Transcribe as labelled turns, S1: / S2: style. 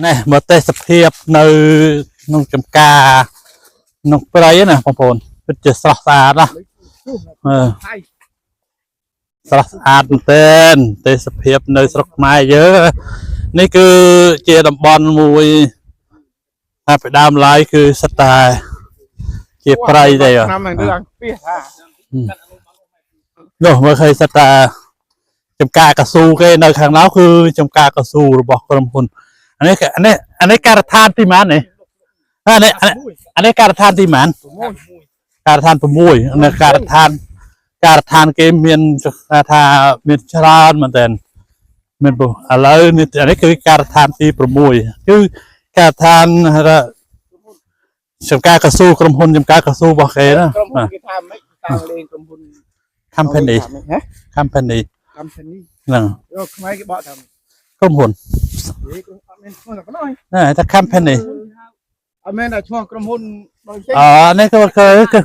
S1: នេះមើលទេសភាពនៅក្នុងចំការក្នុងព្រៃណាបងប្អូនពិតជាស្រស់ស្អាតណាស់អឺ
S2: ថៃ
S1: ស្រស់ស្អាតមែនទែនទេសភាពនៅស្រុកខ្មែរយើងនេះគឺជាតំបន់មួយថាពីដើមឡើយគឺសិតតែជាព្រៃទេបាទ
S2: ឆ្នាំហ្នឹងឡើងពីថា
S1: នោះមើលឃើញសិតតែចំការកស៊ូគេនៅខាងនោះគឺចំការកស៊ូរបស់ក្រុមហ៊ុនអានេះអានេះអានេះការដ្ឋានទីម៉ាននេះអានេះអានេះអានេះការដ្ឋានទីម៉ានការដ្ឋាន6នៅការដ្ឋានការដ្ឋានគេមានថាមានច្រើនមែនតើមានពុឥឡូវនេះអានេះគឺការដ្ឋានទី6គឺការដ្ឋានចំការកស៊ូក្រុមហ៊ុនចំការកស៊ូរបស់គេណា
S2: ក្រុមហ៊ុនគេថាម៉េចតាំងលេងក្រុមហ៊ុន
S1: company
S2: ហ៎
S1: company
S2: company
S1: ហ្នឹង
S2: យកខ្មែរគេបកថា
S1: ក្រុមហ៊ុន
S2: ហេអត់មានឈ្មោះតែប៉ុណ្ណោះ
S1: ណាថា company
S2: អត់មានតែឈ្មោះក្រុមហ៊ុនដូចទេ
S1: អូនេះគឺគឺគឺ